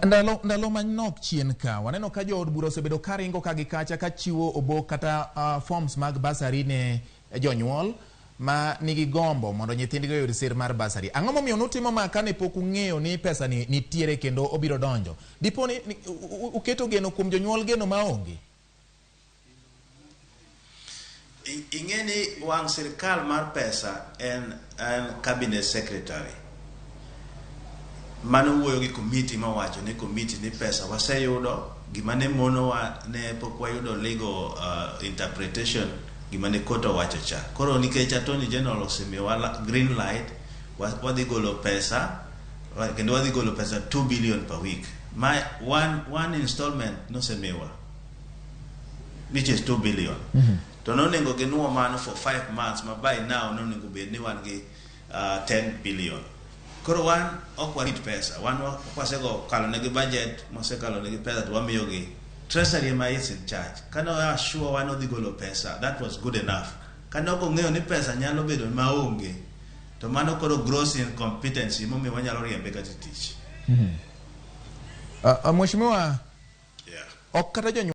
Ndalo manok chien ka waneno ka jood bura osebedo ka ringo ka gi kacha ka chiwo obok kata forms mag bursary ne jonyuol ma nigi gombo mondo nyithindgi oyud sir mar bursary. Ang'o momiyo nutimo ma kane pok ung'eyo ni pesa ni nitiere kendo obiro donjo? Dipo ni uketo geno kuom jonyuol, geno maonge? Ing'e ni wang' sirkal mar pesa en cabinet secretary. Mano wuoyo gi committee mawacho ni committee ni pesa waseyudo. Gima ne monowa ne pok wayudo legal interpretation gima ne court owacho cha. Koro nikech Attorney General osemiyowa green light, wadhi golo pesa kendo wadhi golo pesa 2 billion per week. Ma one installment nosemiwa, which is 2 billion. To nonego ginuo mano for 5 months, ma by now nonego bed ni wan gi 10 billion. Koro wan ok warit pesa. Wan wasego kalo negi budget, mosekalo negi pesa to wamiyogi. Treasury ema is in charge. Kane wa assure wan odhi golo pesa, that was good enough. Kane ok ong'eyo ni pesa nyalo bedo maonge, to mano koro gross incompetency momiyo wanyalo riembe kata e tich. Mheshimiwa, ok kata jonyuol